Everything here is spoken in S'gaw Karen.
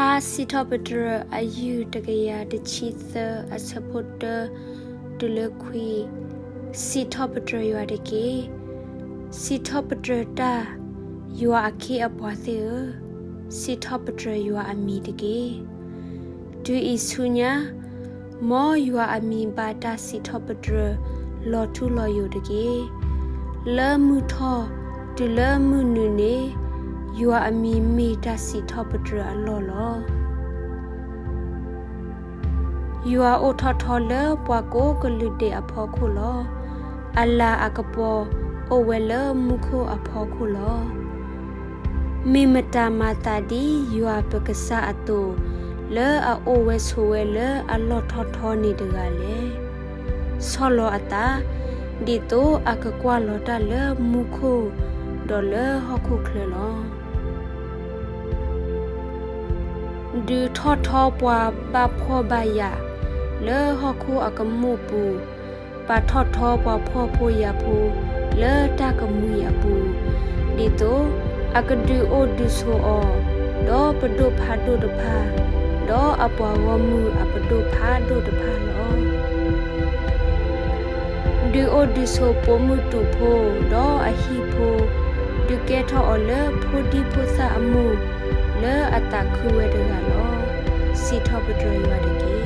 ဖျါစံးထီၣ်ပတြၢၤ အယုၢ်တကယၤတဆံသၢ အဆၢဖိတၢ တုၤလၢခွံ. စံးထီၣ်ပတြၢၤယွၤတက့ၢ်. စံးထီၣ်ပတြၢၤတၢ်, ယွၤအခ့အပှၤသ့ၣ်ဧၢ, စံးထီၣ်ပတြၢၤယွၤအမံၤတက့ၢ်. တုၤအံၤဆူညါ, မ်ယွၤအမံၤဘၣ်တၢ်စံးထီၣ်ပတြၢၤ လီၤထူလီၤယိာ်တက့ၢ်. လၢမုၢ်ထီၣ်တုၤလၢမုၢ်နုာ်န့ၣ်, ယွၤအမံၤမ့ၢ်တၢ်စံးထီၣ်ပတြၢၤအလီၢ်လီၤ. ယွၤအိၣ်ထီၣ်ထီလၢပှၤကိးကလုာ်ဒဲးအဖီခိၣ်လီၤ. အလၤအကပီၤအိၣ်ဝဲလၢမူခိၣ်အဖီခိၣ်လီၤ. မ့ၢ်မတၤမၤသးဒ်ယွၤပကစၢ်အသိး, လၢအအိၣ်ဝဲဆိးဝဲလၢအလီၢ်ထီၣ်ထီန့ၣ်တဂၤလဲၣ်. ဆီၣ်လီၤအသး, ဒ်သိးအကကွၢ်လီၤတၢ်လၢမူခိၣ်, ဒီးလၢဟီၣ်ခိၣ်ချၢလီၤ. ဒုးထီၣ်ထီပှၤဘၣ်ဖှီၣ်ဘၣ်ယာ် လၢဟီၣ်ခိၣ်အကမူၣ်ပူၤ, ပာ်ထီၣ်ထီပှၤဖှီၣ်ဖိယာ်ဖိလၢတၢ်ကမှံအပူၤ, ဒ်သိးအကဒုးအိၣ်ဒုးဆိးအီၤ, ဒီးပဒိၣ်ဖးဒိၣ်တဖၣ်, ဒီးအပှၤဂီၢ်မုၢ်အပဒိၣ်ဖးဒိၣ်တဖၣ်လီၤ. ဒုးအိၣ်ဒုးဆိးပိာ်မုၣ်တူာ်ဖိ, ဒီးအဟံၣ်ဖိ, ဒုးကဲထီၣ်အီၤလၢဖိဒံဖိသၣ်အမူၢ်, လၢအသးခုဝဲတဂၤလီၤ. စံးထီၣ်ပတြၢၤယွၤတက့ၢ်.